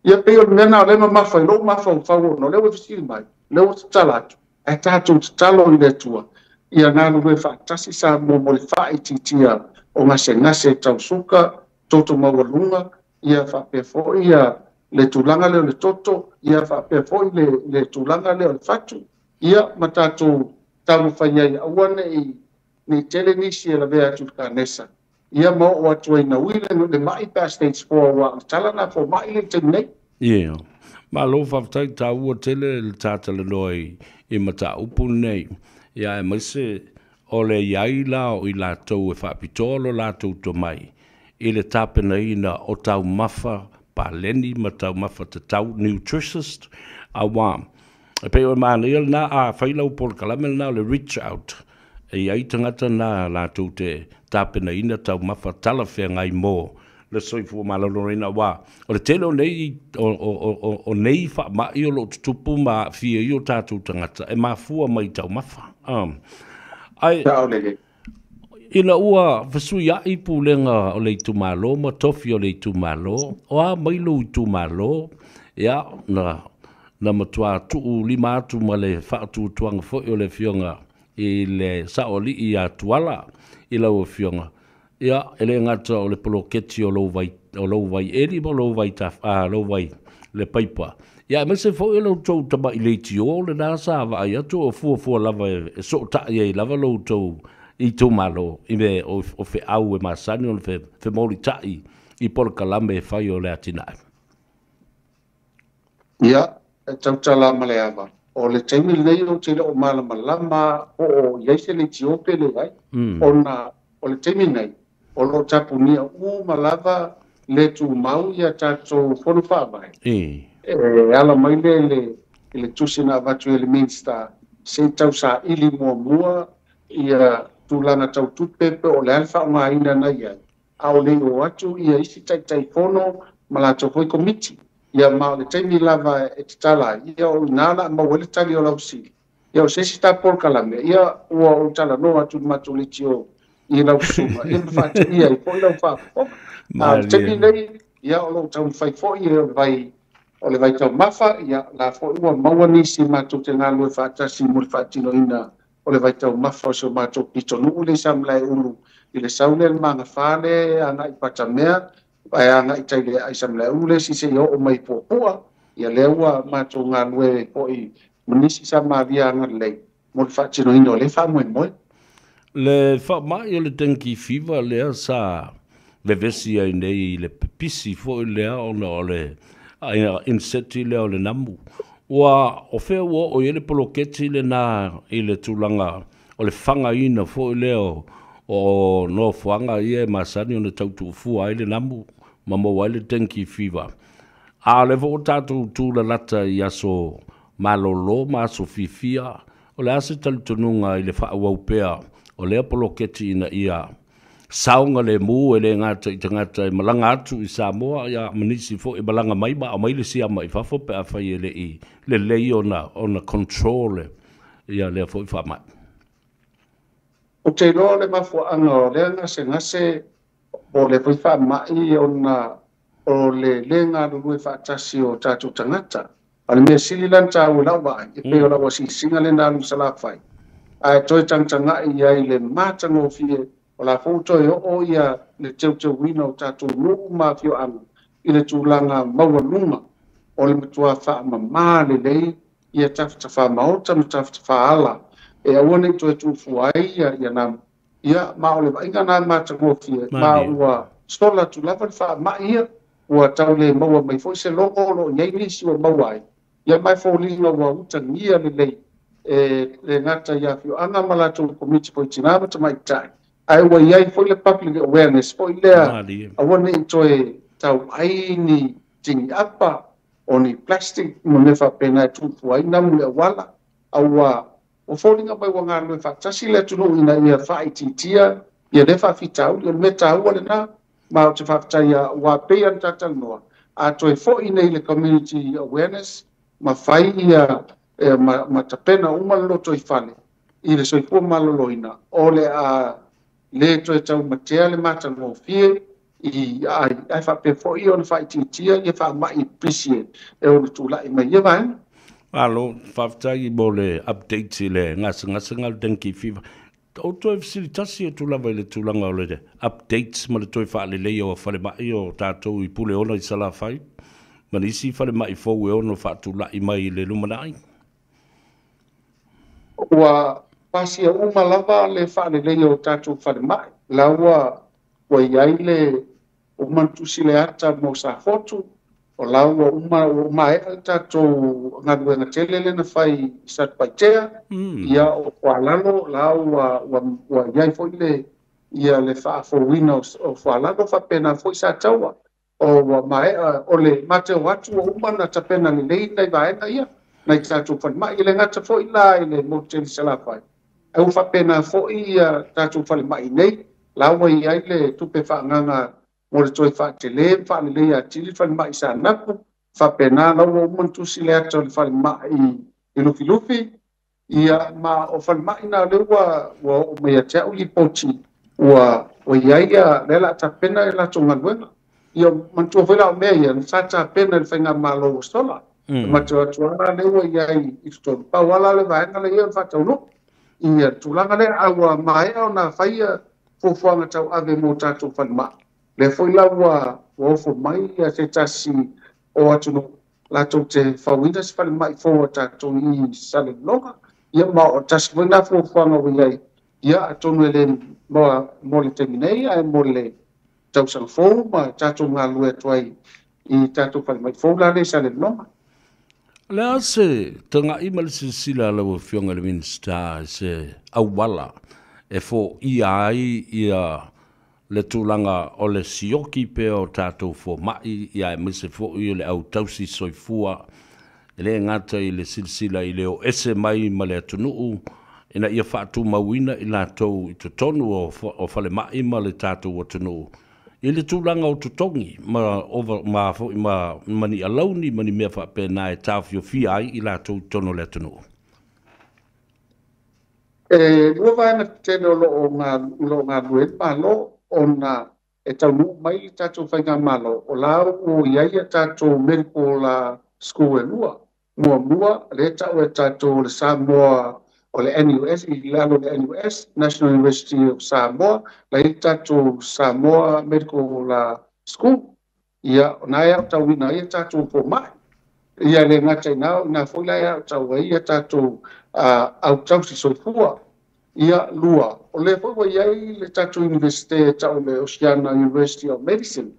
Ia pei o le mea lena o lea e mamafa i lou mafaufau ona o lea ua fesili mai, o lea ua tatala atu, ae tatou tatalo i le Atua ia galulue faatasi Samoa mo le faaitiitia o gasegase tau suka, toto maualuga, ia faapea foi ia le tulaga lea o le toto, ia faapea foi le tulaga lea o le fatu, ia ma tatou taumafai ai aua ne i tele nisi e lavea atu i le kanesa, ia ma oo atu ai naui le mai pe a stage 4 ua o le tala na fomai le taimi nei. Ia, malo faafetai taua tele le tatalanoa i mataupu nei. Ia aemaise o le iai la o i latou e faapitoa lo latou tomai i le tapenaina o taumafa paleni ma taumafa tatau nutritionist auā e pei o manaia lena a fai lau polokalame lena o le reach out e iai tagata na latou te tapenaina taumafa talafeagai mo le soifua maloloina auā o le tele o nei o nei faamai o loo tutupu ma aafia ai o tatou tagata e mafua mai taumafa. Ai ina ua fesuiai pulega o le itumalo ma tofi o le itumalo, o a mai lou itumalo, ia na matua tuu lima atu ma le faatuatuaga foi o le afioga i le saoalii ia Tuala i lau afioga. Ia e le gata o le poloketi o lou vai eli ma lou vai lou vai le paipa. Ia aemaise foi o le tou tama'i leitio lena sa vaai atu o fuafua lava e sootai ai lava lou tou itumalo i mea o feau e masani ona femolitai i polokalame e fai o le atinae. Ia, e tautala ma le ava. O le taimi lenei ou te le o malamalama po o i ai se leitio pe leai, ona o le taimi nei, o lo o tapunia uma lava le tumau ia tatou fono faavae. E ala mai le le tusi na avatu e le Minista se i tausaili muamua ia tulaga tau tupe pe o le a le faaaogaina na i ai, a o le o atu ia isi taitaifono ma latou foi komiti. Ia ma o le taimi lava e tatala ai, ia o ina la maua ai le tali o lau fesili. Ia o se isi ta polokalame, ia ua ou talanoa atu i le matou leitio i lau susuga, ia ma faatiia ai foi lau faafofoga. A o le taimi nei, ia o loo taumafai foi o le vaitaumafa, ia la foi ua maua nisi matou te galulue faatasi mo le faatinoina o le vaitaumafa o si o matou pitonuu le i Samalaeulu i le sau lea le magafa le agai Patamea, ae agai tai le ai Samalaeulu le isi seia oo mai Puapua. Ia lea ua matou galulue foi ma nisi Samaria agalelei mo le faatinoina o lea faamoemoe. Le faamai o le dengue fever lea sa vevesi ai nei i le pipisi foi lea ona o le insect lea o le namu. Ua o fea ua oo i ai le poloketi lena i le tulaga o le fagaina foi lea o nofoaga ia e masani ona tautuufua ai le namu ma maua ai le dengue fever. A o lea foi ua tatou tulalata i aso malolo ma aso fiafia, o le a se talitonuga i le faaauau pea o lea poloketi ina ia saoga lemu e le gata i tagata e malaga atu i Samoa, ia ma nisi foi e malaga mai ma aumai le siama i fafo pe afai e le i lelei ona control ia lea foi faamai. Ou te iloa le mafuaaga o lea gasegase o le foi faamai ona o le le galulue faatasi o tatou tagata. A o le mea sili la ona taua i lau vaai, e pei o lau asiasiga lena alu i Salafai, ae toe tagatagai ai le matagofie o la foi ua toe oo ia le teuteuina o tatou nuu ma afioaga i le tulaga maualuga o le matua faamama lelei ia tafatafamaota ma tafatafaala e aua ne i toe tuufua ai ia namu. Ia ma o le vaaiga na matagofie ma ua sola atu lava le faamai ia, ua tau le maua mai foi se logo o lo o i ai nisi ua maua ai. Ia ma e foliga ua utagia lelei e le gata i afioaga ma latou komiti foi tina ma tamaitai, ae ua i ai foi le public awareness foi lea aua ne i toe tau ai ni tiniapa o ni plastic ma mea faapena e tuufua ai namu le auala, a ua foliga mai ua galulue faatasi le atunuu ina ia faaitiitia ia lea faafitauli. O le mea taua lena, ma ou te faafetai ua pei ona tatalanoa, a toe foi nei le community awareness ma fai ia ma tapena uma le loto i fale i le soifua maloloina, o le a le toe taumatea le matagofie i ai faapea foi ona faaitiitia ia faamai pisi e ona tulai mai ia vaega. Malo, faafetai mo le update i le gasegase o le dengue fever. O toe fesilitasi atu lava i le tulaga o le updates ma le toe faaleleia o falemai o tatou i Puleono i Salafai. ma nisi falemai fou e ono faatula'i mai i le lumana'i. Ua pasia uma lava le faaleleia o tatou falemai. La ua iai le uma na tusi le ata mo Safotu, o la ua uma ua maea le tatou galuega tele lea na fai i Satupaitea, ia o Foalalo la ua iai foi le ia le faafouina o Foalalo, faapena foi Sataua. O ua maea o le mateo atu ua uma na tapena lelei nai vaega ia nai tatou falemai. E le gata foi la i le motu tele i Salafai, ae ua faapena foi ia tatou falemai nei, la ua iai le tupe faaagaga mo le toe faatele ma faaleleia atili le falemai i Saanapu, faapena la ua uma na tusi le ata o le falemai i Lufilufi, ia ma o falemai na lea ua oo mai ia te au lipoti ua iai ia lea la tapena e latou galuega. Ia manatua foi la o mea ia sa tapena i le faigamalo ua sola. Matau atu lava lea ua iai i totonu, pau lava le vaega lea ia o le faataunuu ia tulaga lea, a ua maea ona faia fuafuaga tauave mo tatou falemai. Lea foi la ua ofo mai ia se tasi o atunuu latou te fauina se falemai fou a tatou i Salelologa, ia ma o tasi foi na fuafuaga ua iai, ia atonu e le mo le taimi nei ae mo le tausaga fou ma tatou galulue atu ai i tatou falemai fou la lea i Salelologa. O le a se taga'i ma le silasila a lau Afioga i le Minisita i se auala e foia ai ia le tulaga o le sioki pea o tatou foma'i, ia aemaise foi o le au tausi soifua, e le gata i le silasila i le o ese mai ma le atunuu ina ia faatumauina i latou i totonu o falemai ma le tatou atunuu i le tulaga o totogi ma ova ma foi ma ni alauni ma ni mea faapena e taofiofia ai i latou i totonu o le atunuu? E lua vaega tetele o loo galulue ai le Malo ona e taunuu mai le tatou faigamalo, o la ua iai ia tatou medical school e lua. Muamua lea tau e tatou le Samoa o le NUS, i lalo le NUS, National University of Samoa, la iai tatou Samoa Medical School. Ia o na e aotauina ai ia tatou fomai. Ia le gata i na, o ina foi la e aotau ai ia tatou au tausi soifua. Ia lua, o lea foi ua iai le tatou universite tau le Oceania University of Medicine.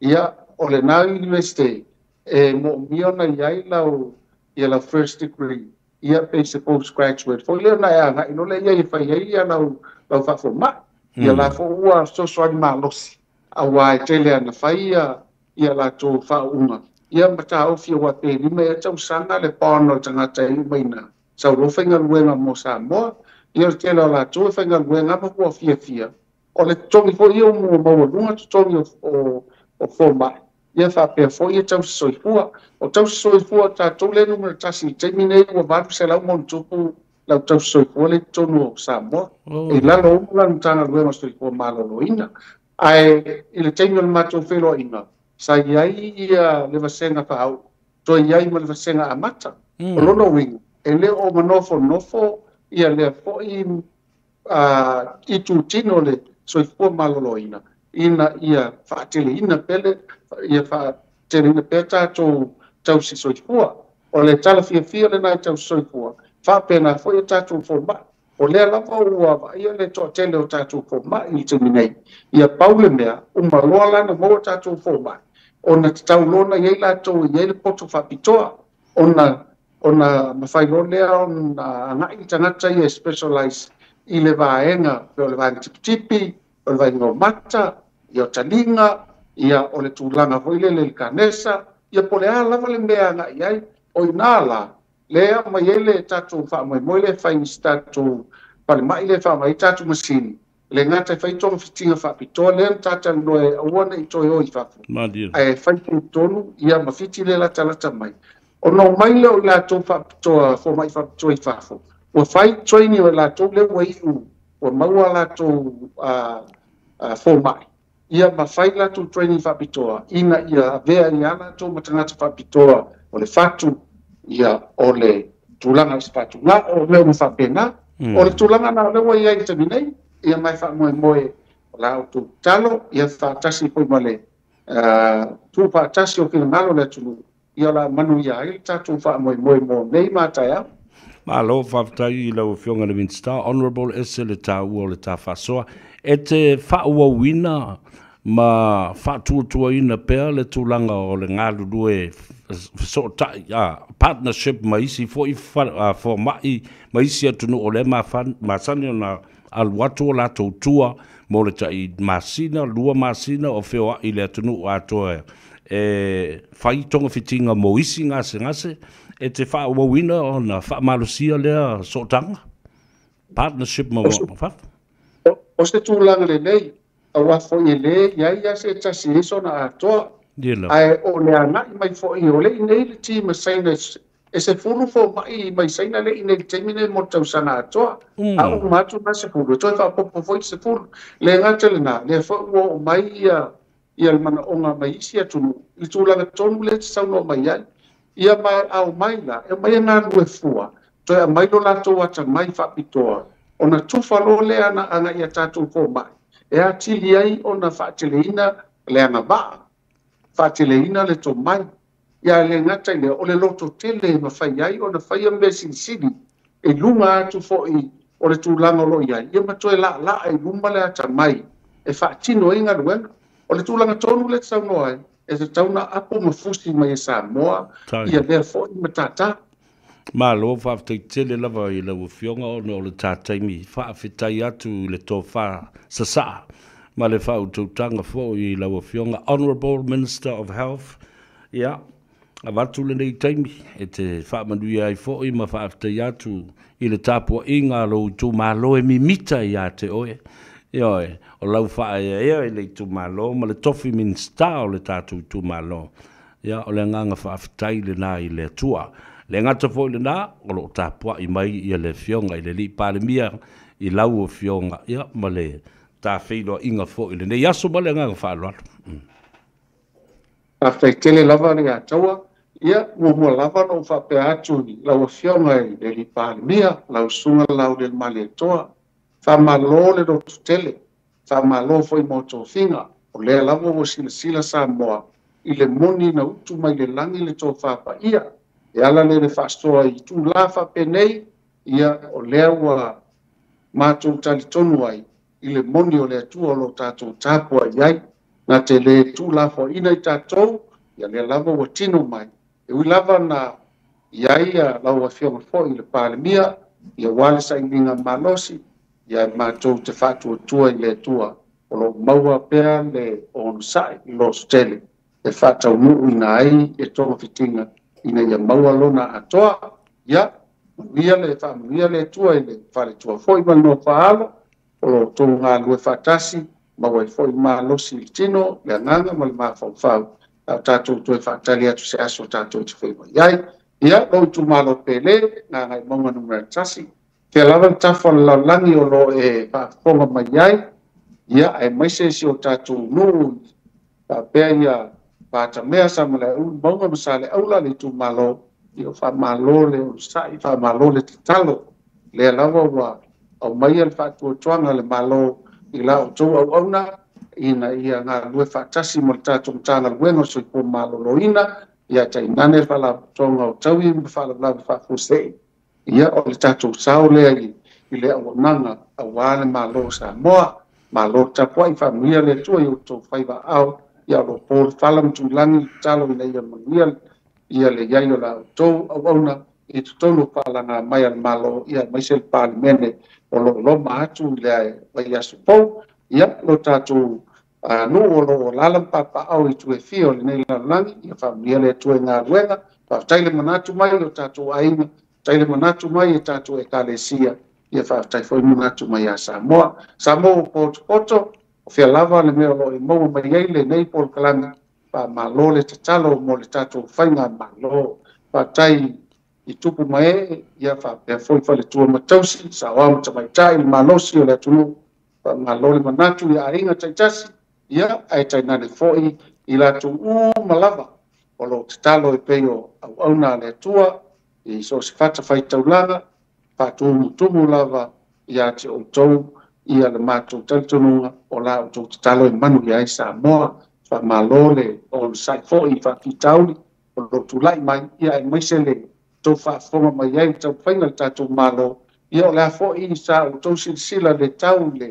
Ia o lena universite e moomia ona iai lau ia lau first degree, ia pe se postgraduate foi lea ona e agai loa lea ia e fai ai ia lau faafomai. Ia la foi ua fesoasoani malosi aua e tele ana fai ia latou faauuga. Ia ma taofi aua pe 5 ea tausaga le paono o le tagata e uma ina sau loa faigaluega mo Samoa. Ia o le tele o latou e faigaluega ma ua fiafia. O le totogi foi ia ua maualuga totogi o fomai. Ia faapea foi ia tausi soifua. O tausi soifua tatou le numera 1 i le taimi nei ua 800 ma ono tupu lau tausi soifua le totonu o Samoa. E lalo uma la le Matagaluega o Soifua Maloloina. Ae i le taimi o le matou feiloaiga, sa iai ia le vasega faauu, toe iai ma le vasega amata. O lona uiga, e le o manofonofo ia lea foi itutino le soifua maloloina ina ia faateleina pele, ia faateleina pea tatou tausi soifua. O le tala fiafia lena i tausi soifua, faapena foi ia tatou fomai. O lea lava ua vaaia le toatele o tatou fomai i le taimi nei. Ia pau le mea, uma loa la na maua tatou fomai, ona tatau loa ona iai latou e iai le poto faapitoa, ona mafai loa lea ona agai le tagata ia e specialize i le vaega, pe o le vaega tipitipi, o le vaega o mata, ia o taliga, ia o le tulaga foi lele i le kanesa, ia po o le a lava le mea e agai ai. O ina la, lea aumai ai le tatou faamoemoe lea e fai i si tatou falemai lea e faaaoga ai tatou masini, le gata e fai togafitiga faapitoa lea na tatalanoa e aua ne i toe o i fafo, ae fai tonu ia ma fiti le latalata mai. Ona omai lea o i latou faapitoa, fomai faapitoa i fafo, ua fai training o i latou lea ua iu, ua maua latou fomai, ia ma fai latou training faapitoa ina ia avea ai a latou ma tagata faapitoa o le fatu, ia o le tulaga i se fatugao, o mea uma faapena. O le tulaga na lea ua iai i le taimi nei, ia ma e faamoemoe o la outou tatalo, ia faatasi foi ma le tuufaatasi o finagalo o le atunuu. Ia o le a manuia ai le tatou faamoemoe mo nei ma taeao. Malo faafetai i lau Afioga i le Minisita. Honourable, ese le taua o le ta faasoa. E te faaauauina ma faatuatuaina pea le tulaga o le galulue fesootai, partnership ma isi foi fomai ma isi atunuu o lea masani ona alu atu o latou tua mo le tai masina, 2 masina o feoai le atunuu atoa e fai togafitiga mo isi gasegase. E te faaauauina ona faamalosia lea sootaga partnership ma fafo? O se tulaga lelei, aua foi e lē i ai ia se tasi ai sona atoa. Ae o le agai mai foi o le i nei le tima Saina e 10 foma'i mai Saina le i nei le taimi nei mo le tausaga atoa. A uma atu na 10, e toe faapopo foi le 10. Le gata lenā, lea foi ua oo mai ia le manaoga mai isi atunuu i le tulaga tonu lea te saunoa mai ai. Ia ma ao mai la, e mai e galulue fua, toe aumai lo latou atamai faapitoa, ona tufa loa lea na agai ia tatou foma'i, e atili ai ona faateleina le agavaa, faateleina le tomai. Ia le gata i lea, o le loto tele e mafai ai ona faia mea silisili e luga atu foi o le tulaga o lo o i ai, ia ma toe laalaa i luma le atamai e faatino ai galuega. O le tulaga tonu lea te saunoa ai, e tatau ona apo ma fusi mai e Samoa, ia lea foi matata. Malo faafetai tele lava i lau Afioga ona o le ta taimi. Faafetai atu i le tofa sasaa ma le faautautaga foi i lau Afioga, Honourable Minister of Health. Ia avatu lenei taimi e te faamanuia ai foi ma faafetai atu i le tapuaiga a lou itumalo e mimita ia te oe. Ioe, o lau faaeaea i le itumalo ma le tofi Minisita o le tatou itumalo. Ia o le agaga faafetai lenā i le Atua. Le gata foi lenā, o loo tapuai mai ia le Afioga i le Alii Palemia i lau Afioga, ia ma le tafeiloaiga foi i lenei aso ma le agaga faaaloalo. Faafetai tele lava le Ataua. Ia, muamua lava ona ou faapea atu i lau Afioga i le Alii Palemia, lau Susuga Laaulialemalietoa, faamalo le loto tele, faamalo foi mo tofiga. O lea lava ua silasila Samoa i le moni na utu mai le lagi le tofa paia. E ala lea le faasoa i itulā faapenei, ia o lea ua matou talitonu ai i le moni o le Atua o lo tatou tapuai ai. Na te lē tuulafoaiina i tatou, ia lea lava ua tino mai. E ui lava na i ai lau Afioga foi i le Palemia, ia ua le sailiga malosi, ia matou te faatuatua i le Atua o loo maua pea le onosai i loto tele e faataunuuina ai e togafitiga ina ia maua lona atoa. Ia manuia le faamanuia le Atua i le faletua foi ma le nofoaalo o lo outou galulue faatasi, maua ai foi malosi i le tino, le agaga ma le mafaufau, a o tatou toe faatali atu se aso tatou te feiloai ai. Ia, lou itumalo pele, Gagaemauga 1, fea lava le tafa o le lalolagi o lo e faafofoga mai ai, ia aemaise si o tatou nuu faapea ia Patamea, Samalaeulu, Mauga ma Saleaula le itumalo, ia faamalo le onosai, faamalo le tatalo. Lea lava ua aumaia le faatuatuaga a le Malo i la outou auauna ina ia galulue faatasi mo le tatou Matagaluega o Soifua Maloloina, ia tainane le Faalapotopotoga o Taui ma Faalavelave Faafuasei. Ia o le tatou sao lea i le auaunaga aua le Malo o Samoa. Malo tapuai, faamanuia le Atua i outou faiva aao, ia o lo po le fala ma tuilagi tatalo ina ia manuia ia le i ai o la outou auauna i totonu o faalaga mai a le Malo, ia aemaise le Palemene o lo o loma atu i le vaiaso fou. Ia lo tatou nuu o lo o alaala ma papaaao i itu e fia o lenei lalolagi, ia faamanuia le Atua i galuega. Faafetai le manatu mai o tatou aiga, faafetai le manatu mai e tatou Ekalesia, ia faafetai foi manatu mai ia Samoa. Samoa ua potopoto, o fea lava le mea o lo o e maua mai ai lenei polokalame, faamalo le tatalo mo le tatou faigamalo. Faafetai i tupu ma ee, ia faapea foi faletua ma tausi, saoao ma tamaitai, le malosi o le atunuu, faamalo le manatu i aiga taitasi, ia ae tainane foi i latou uma lava o lo o tatalo e pei o auauna a le Atua i so o se fatafaitaulaga, faatumutumu lava ia te outou ia le matou talitonuga o la outou tatalo e manuia ai Samoa. Faamalo le onosai foi i faafitauli O loo tula'i mai ia aemaise le tou faafofoga mai ai i taumafaiga a le tatou Malo. Ia o le a fo'i sa outou silasila le tau i le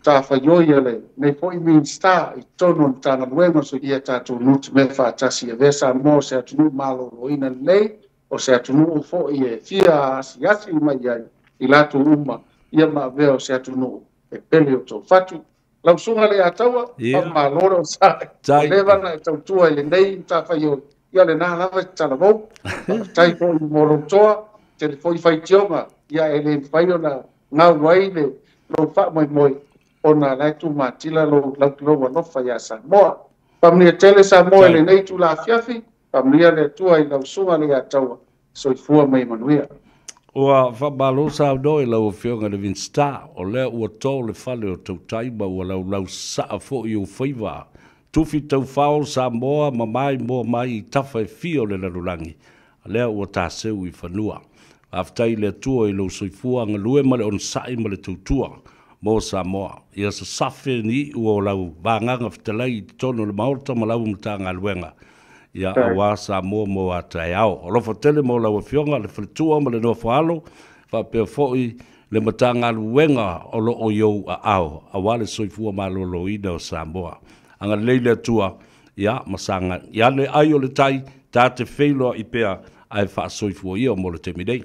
tafaioi a lenei foi Minisita i totonu o le Matagaluega o ia tatou nutimea faatasi e avea Samoa o se atunuu maloloina lelei, o se atunuu foi e fia asiasi mai ai i latou uma, ia ma avea o se atunuu e pele o toufatu. Lau susuga le Ataua, faamalo le onosai, ua leva ona e tautua i lenei matafaioi, ia lena lava e talavou. Faafetai foi mo lou toa, tele foi faitioga, ia e le mafai ona gau ai le lou faamoemoe ona la e tumatila lou lou alofa ia Samoa. Faamanuia tele Samoa i lenei itula afiafi, faamanuia le Atua i lau susuga le Ataua, soifua ma ia manuia. Ua faamalo saunoa i lau Afioga i le Minisita, o lea ua to le fale o tautai ma ua laulau sasaa foi ou faiva. Tufi taufao Samoa ma mai moa mai i tafa e fia o le lalolagi, lea ua taseu i fanua. Faafetai i le Atua i lou soifua galue ma le onosai ma le tautua mo Samoa. Ia sasafe ni iu o lau vagaga fetalai i totonu o le Maota ma lau Matagaluega, ia aua Samoa mo a taeao. Alofa tele mo lau Afioga, le faletua ma le nofoalo, faapea foi le Matagaluega o loo i ou aao, aua le soifua maloloina o Samoa. Agalelei le Atua, ia ma saga ia le ai o le tai, ta te feiloai pea ae faasoifua ia mo le taimi nei.